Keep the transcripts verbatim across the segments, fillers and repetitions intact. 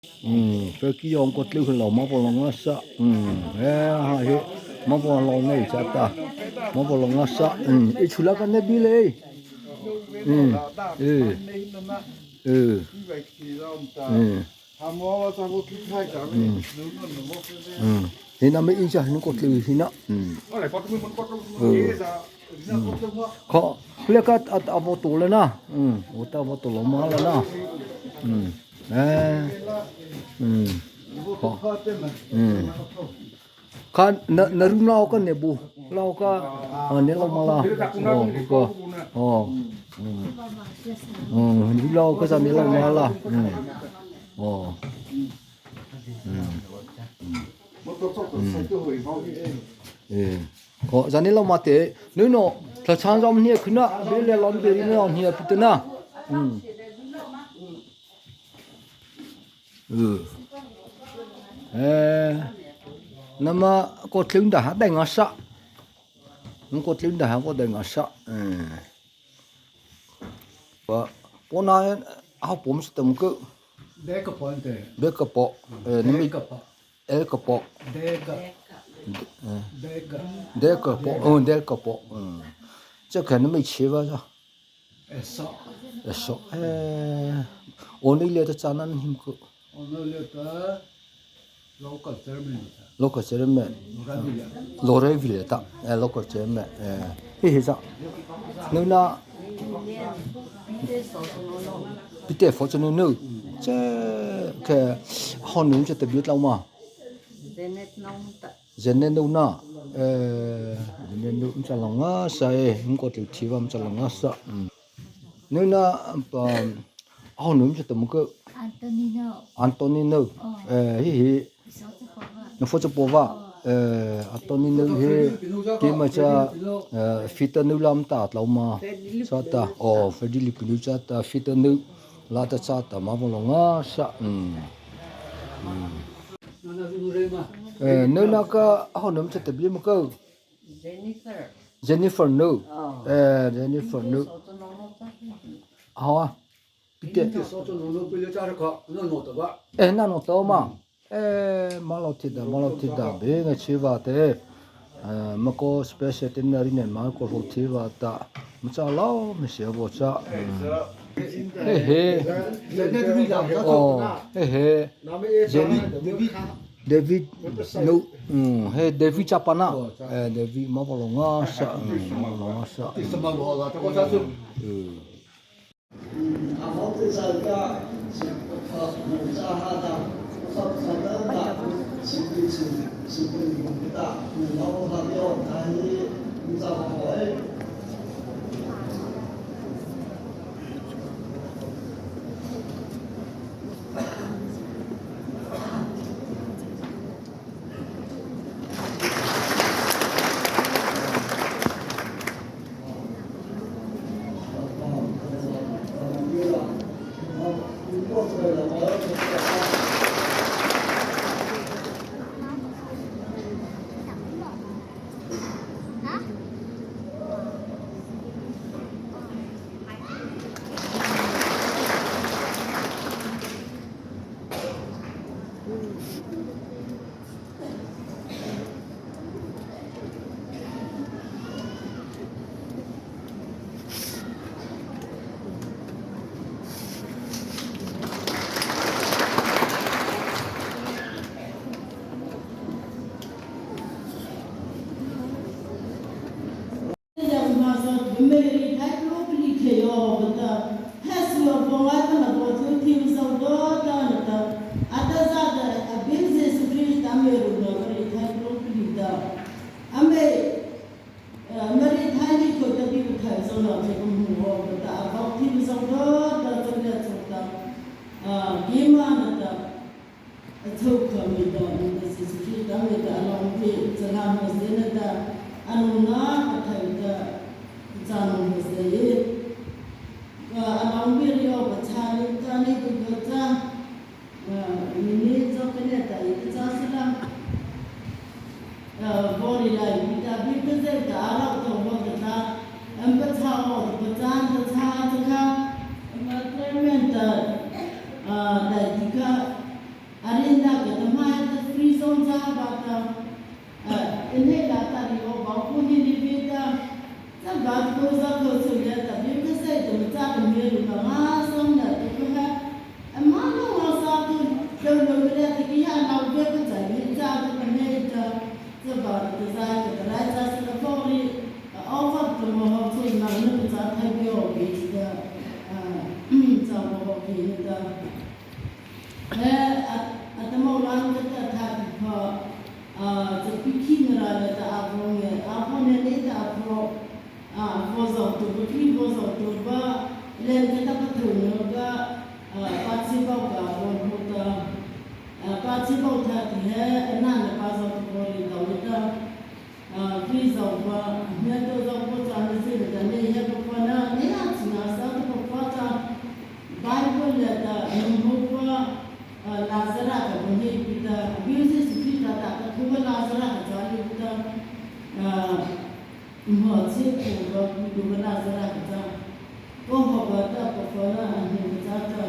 Hmm, peki yong ko tlu lo ma polo ngasa. Hmm, eh, ha he. Ma polo ngai cha ta. Ma polo ngasa. Hmm, i chula ka ne bi le. Hmm, eh. Eh. Hmm. Hmm. Hmm. Hina me i cha hin ko tlu hina. Hmm. Hmm. Kha, kle ka at, at avoto le na. Hmm. Ota avoto lo ma le na. Hmm. Eh. Hmm. Kha. Hmm. Kha na, na ru lao ka ne bu. Lao ka, ah, ne lao ma la. Oh, ko. Oh. Hmm. Hmm. Ru lao ka sa ne lao ma la. Hmm. Oh. Hmm. Hmm. Eh. Ko zani lo mate, nu no, tla chan zom ni khuna, bi le lom bi ni no ni pi te na. Hmm. Eh. Nama ko tlung da ha dai ngasa. Ko tlung da ha ko dai ngasa. Eh. Pa, pona, ah, pom sa tam ko. Deka po ante. Deka po. Eh, nami. Deka po. El ka po. Deka. Eh. Deka. Deka po. Oh, deka po. Hmm. Cha ka nami chiva cha. Eso. Eso. Eh. Oni le ta chanan him ko. Oni le ta local chairman. Local chairman. Lorrain Village. Lorrain Village ta. Eh, local chairman. Eh. Hi hi cha. Nuna. Pite fo chanu nu. Che ke hon nu che te bit lau ma. Janet nu ta. Janet nu na. Eh, Janet nu cha la ngasa e. Ko te thi va cha la ngasa. Hmm. Nu na, um, hon nu che te mu ko. Anthony nu. Anthony nu. Oh. Eh, hi hi. Na fo cha po va. Eh, Anthony nu hi, keima cha, eh, fiddle nu lam ta tlô ma. Cha ta, oh, Freddy Lipinu cha ta, fiddle nu la ta cha ta ma vo lo ngasa. Hmm. Hmm. Eh, nu na ka, hon nu cha ta bi ma ko. Jennifer. Jennifer nu. Oh. Eh, Jennifer nu. Haw a. Pite. Eh, na no to ma. Eh, malo tida, malo tida, be nga chiva te. Eh, mako special te na ri ne mako ro chiva ta. Mcha lo, me sia bo cha. He he. Oh, he he. Jenny. David. No. Mm, he David chapana. Eh, David ma bo lo ngasa. Mm, ma bo lo ngasa. Mm. A chhôhkha mi ta, mi ta Zisu Krista mi ta, a lâwmpi, chana hmeiseihna ta, a nôna pathai ta, chana hmeiseih. A lâwmpi ri awpa chhâna, chana tu ka cha, mi ni zawpi ne ta, i ta cha sala. Vaw ri lai, pi ta, pi ta zai ta, a rau tho vaw ta ta, ama pachâ vaw ta pachâ, ta cha, cha kha, ama chairman ta, dai ti kha, Arenda kei ta mai ta free zone cha ba ta, ah, inhei la ta ri o ba ko hi ni ve ta, cha ba ko za ko chu le ta bi ka sai ta ma cha ka me ru ka ma song na ta ko ha. Ama no ma sa tu lo lo le ta ki ha na ve ka cha ni cha ka ta me ta, cha ba ta za ka ta ra cha sa ta ko ri, ah, offer ko mo ho chu na ni ka cha thai bi o bi ta, ah, cha mo ho bi ta. He, a, atahmâ lâ kha ta thâtihpha, a, chapi khih na râh liata a vaw ngâ, a vaw ngâ liata a vaw, a, a vaw zao tuh, a vaw zao tuh pa, lâ kha ta pathôh na ta, a, pachhei bao kha a vaw hmô ta, a, pachhei bao thâtih he, a nâ na pa zao tuh vaw ri tao ta. A, Krizyhpa, hmiatua zy kô cha na zy liata, ne he papa na, ne a china sa ta papa ta, Bible liata, a nung hmô pa, a, Lazara kha bang he pi ta, a, Bible Jisu Krista ta, ka thu ka Lazara kha cha li ta, a, hmô che kô ka pi du ka Lazara kha cha. Kô hawhpa ta papa na a hmô ta ta,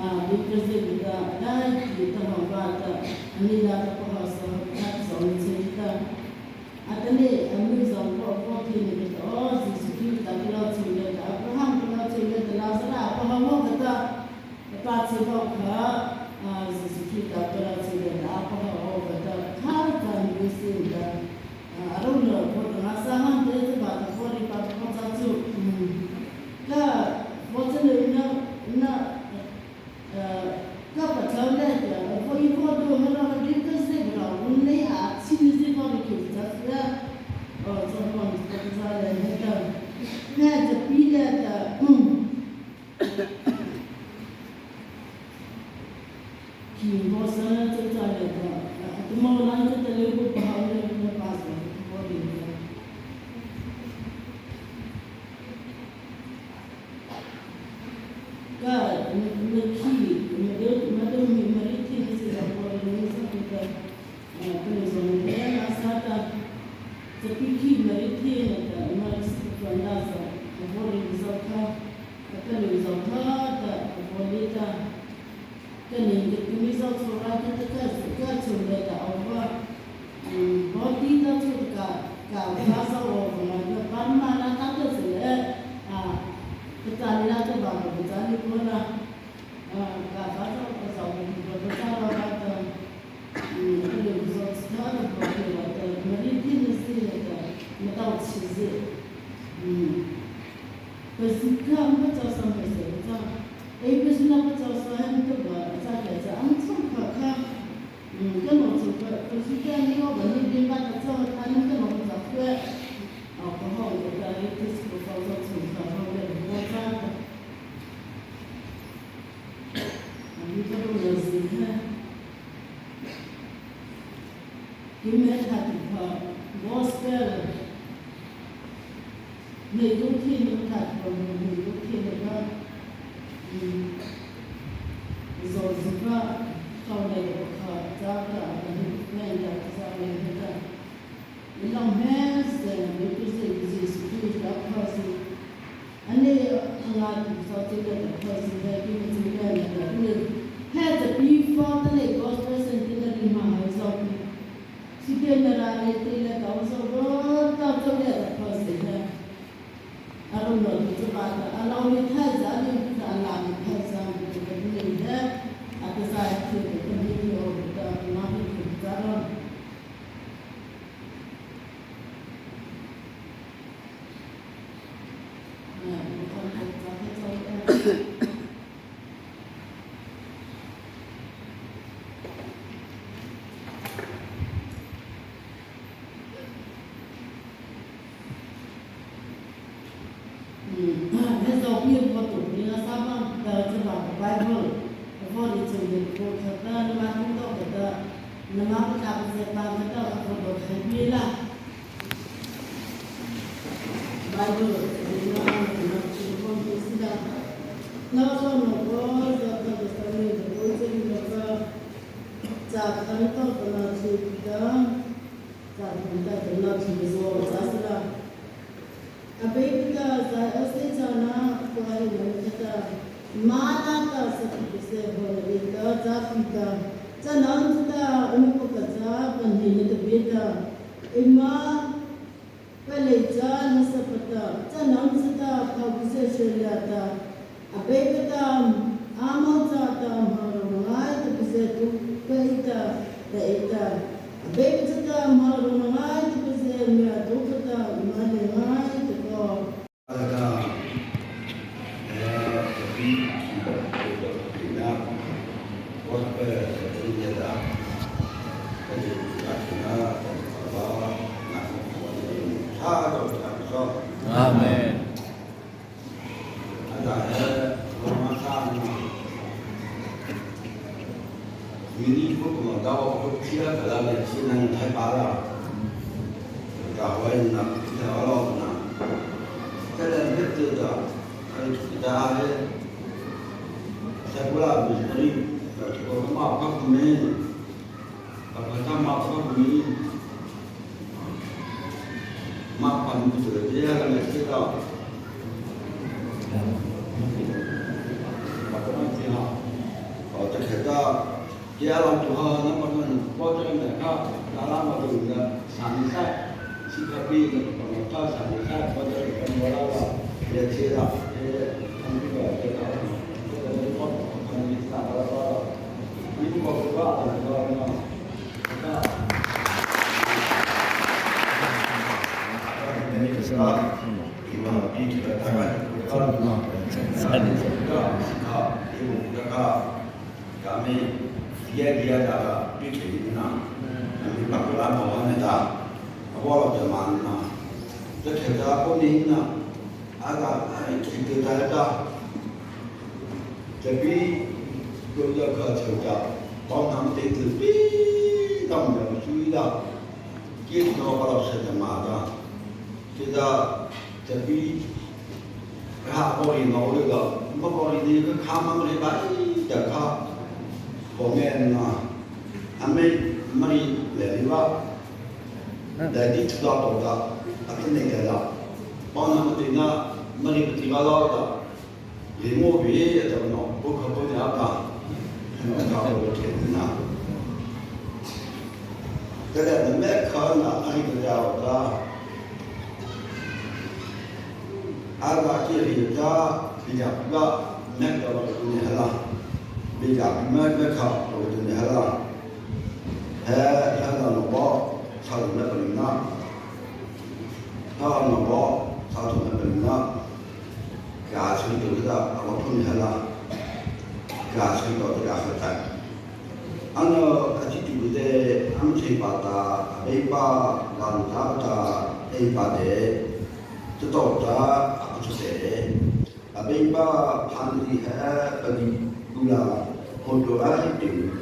a, Bible zy ta, dai ki ta hawhpa ta, a ni la ta kô hawh sa hawh ta zong che ta. Atanoh, a mi zong kô, kô thi ni ta, o, Jisu Krista ta kô la chu le ta, Abraham kô la chu le ta, Lazara kô hawh mo ka ta, a pachhei bao kha, a, Jisu Krista ta kô la chu le ta, a kô hawh mo ka ta, kha ta mi si ta. A, a ro na, kô ta ngâ sa hawh te, ta ba ta kô ri pa ta kô cha chu, um, ka, kô cha na, na, na, a, ka pa cha le ta, a, kô i kô do, na, na, na, ka sa ba, na, na, a, chi ni zi kô ri ki cha chu ya, o, cha hawh mo ka cha le, na, ta, na, cha pi le ta, um. Ki mo sa na cha cha le ta, a, atahmâ lâ cha ta le kô pa hawh le na pa sa, kô ri ta. Ka, na, na khi, na deu, na deu mi, Mari thi ni si sa kô ri ni sa ki ta. A, kô ni zong ni le na sa ta. Chapi khi Mari thi na ta, Mari si kô na sa, a vaw ri zao kha. Ka ka lu zao kha ta, ka vaw li ta. Ka ni ka tu mi zao chu ra ka ta ka, ka chu le ta o va. Um, vaw ti ta chu ka, ka va zao o va ma ka pa ma na ta ta chu le. A, ka ta ni na ta ba ka ta ni ko na. A, ka va zao ka zao ka ta ka ta va va ta. Ka lu zao cha ta ba ka va ta. Mari thi na si ta. Ma ta chi zi. Pazika ama pachâsa ma se cha. Ei pazika pachâsa he ama tah ba cha kei cha ama châ kha kha. Ka no châ kha, pazika ni o ba ni ding ba ta cha kha ni ka no châ kha. A, ka hawh ka ta ni ka si ka hawh cha châ kha hawh le ka cha ta. A ni ka no na zi he. Keimo thâtihpha, gospel, nei tu thi ni thâtihpha, nei tu thi ni ka, um, zo zi ka, kau nei ka kha, za ka, nei ka za nei ka. Ei lam he se, nei tu zi, Jisu Krista kha zi. Ani a ngâ tu sa ti le ta kha si le ti ni ti le le ta ni. He ta pi fa ta le gospel centenary ma hai zao pi. Si te na ra le te le ta zao ro ta zao le ta kha si le. A ro no tu sa ba ta a lau ni thai za ni ta a la ni thai za ni ta ni le. A ta za ti ta ni ni o ta ma ni ta za ro. He zao pi a vaw tuh ni a sa ba, ta cha ba Bible a vaw ri chun ni ko kha ta, nama tu to kha ta, nama ka ta pa se pa kha ta a vaw tuh khai pi la. Bible ni na na chi ko ni si la. Na so no ko za ka ta sa ni ko se ni ka cha kha ni to ka na chi ta, cha kha ni ta ka na chi zo cha sa la. Abeipa ta Zion State châna kua ei na kha ta, Mara ta sa ti Hawna ei ta, châ pi ta, châ nâ chata, a nô pakha cha, pahniena ta pie ta, eima palei cha, na sa pa ta, châ nâ chata, pha ku se se la ta, Abeipa ta, âmo châta, ma ro ngai ta pi se tu, ka ei ta, ta ei ta, Abeipa chata, ma ro ngai ta pi se, mia tu ka ta, ma le ngai ta ko. Amen. Ano a chitupa te, ama thei pa ta, Abeipa, gano ta ta, ei pa te, tu to ta, a pa tu te, Abeipa, phan di he, pa di, gula, hodo a hi ting.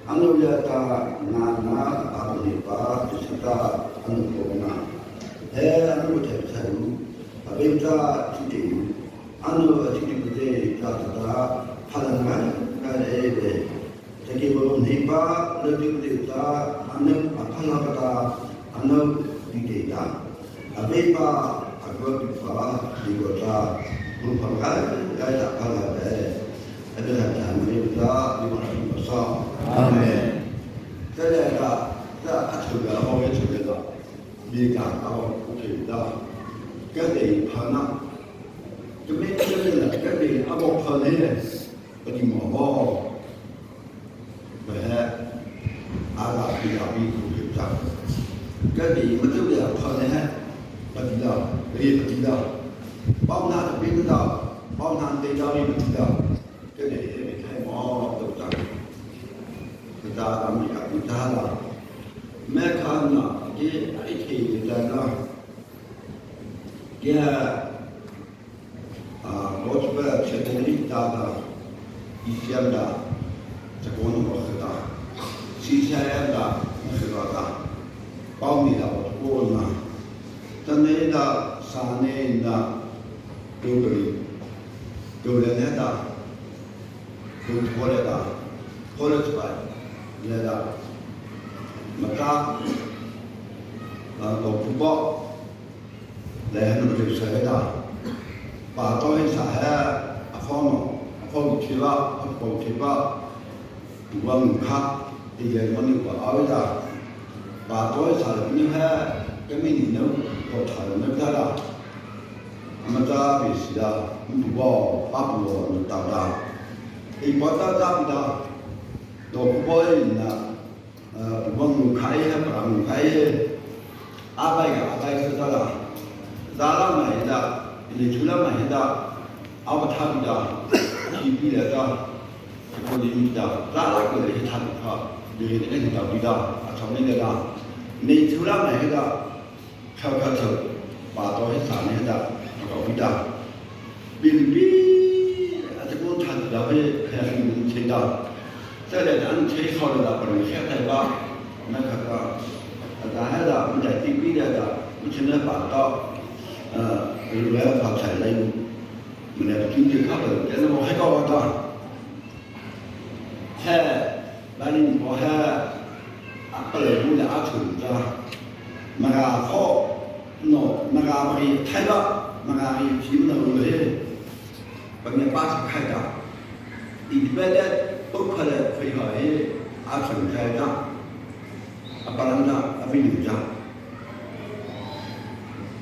Ano ya ta, na na, a pa ni pa, tu sa ta, ano ko na. He, ano ko te sa lu, Abeipa, tu ting. Ano a chitupa te, ta ta ta, phalang ngai, ngai e be. Chakei ba hneipa, lâpi kha ta, ano a pha la pa ta, ano di te ta. Abeipa, a gua pi pa, di gua ta, mu pha kai, kai ta pha la pe. Abeipa ta, Abeipa ta, di gua ta, di gua sa. Amen. Ka le ta, ta a chho ga, a ba we chho ga ta. Bi ka, a ba ku ke ta. Ka dei pha na. Ka me ka le na, ka dei a ba pha ne. Ka di ma ba. Bâ he, a la pi la pi ku pi ta. Ka dei ma tu ya pha ne he, pa ti la, ri pa ti la. Pau na ta pi ta, pau na te la ri pa ti la. Ka dei he me thai ma ta ta. Ka ta la mi ka pi ta la. Me ka na, ke a ri ke ta na. Ke a Gospel secretary ta ta, isiam ta, ta kono ba ta, sisiam ta, na khata ta, pau ni ta ba ko na, ta ne ta, sa ne ta, do kari, do le ne ta, do thole ta, thole ta, le ta, mata, a, do kubo, Lei hana ma tei sa he ta. Pa to he sa he a pho no, a Pho thei la, pho thei pa, vang kha, ti le mani pa aw la. Ba to sa ni ha, kami ni no, ko tha no ta la. Ama ta bi si da, mu bo, pa bu bo, no ta da. I pa ta ta bi da. Do ko bo i na. Ơ, pabang khai ha, pabang khai ha. A bai ka, a bai sa ta la. Za la ma he da, ni chu la ma he da. A ba tha bi da. Ki pi la da. Ko ni mi da. Za la ko le tha bi pha. Ni ni ni da bi da. A tha ni da. Ni chu la ma he da. Kha kha tho, pa to he sa ne da, pa to he da. Bin bi, a te ko tha da he, he he ni che da. Sa le dan che so le da pa ni he ta ba, na kha ka. A da he da, mi da ti bi da da, mi che na pa to. Ơ, lu le pa cha le. Mi ne ki ni kha ba, ke na mo he ka wa da. He, bani mo he, a pale mu le a chun ta. Mara kho, no, mara bari thai ba, mara ri phim no lo he. Bani pa sa khai ta. I di ba de, to pale phai ha he, a chun khai ta. A palang ta, a bi ta.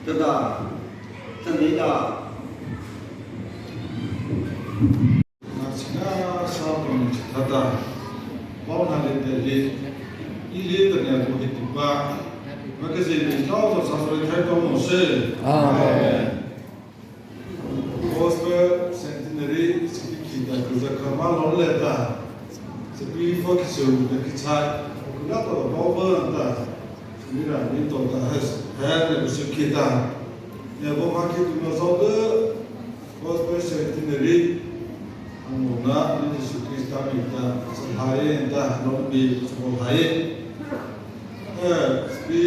Ta ta, ta ni ta. Ngâchhihna sa pang chi tha ta, pôhna liata he, ei liata ngiapâ he ti pa, ma ka zi ni thao ta sa sa khai ta mo se. Amen. Gospel Centenary, sipi ki ta ku za ka ma lo le ta, sipi fo ki su ta ki chai, ku la to ba ba ta, ni ra ni to ta has, ha ne ku su ki ta, ne bo ma ki tu ma zo de, Gospel Centenary, a nô na ni Jisu Krista mi ta, sa hai ta, nô bi sa hai. Eh, sipi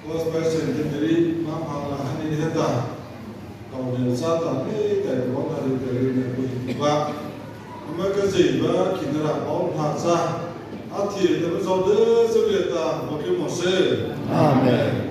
Gospel Centenary, ma ma la ha ni he ta. Kau ne sa ta ni ta ko na ni ta ni ko ni ba. Ama ka zi ba ki na ra ko na sa. A ti ta zo de zo le ta, mo ke mo se. Amen.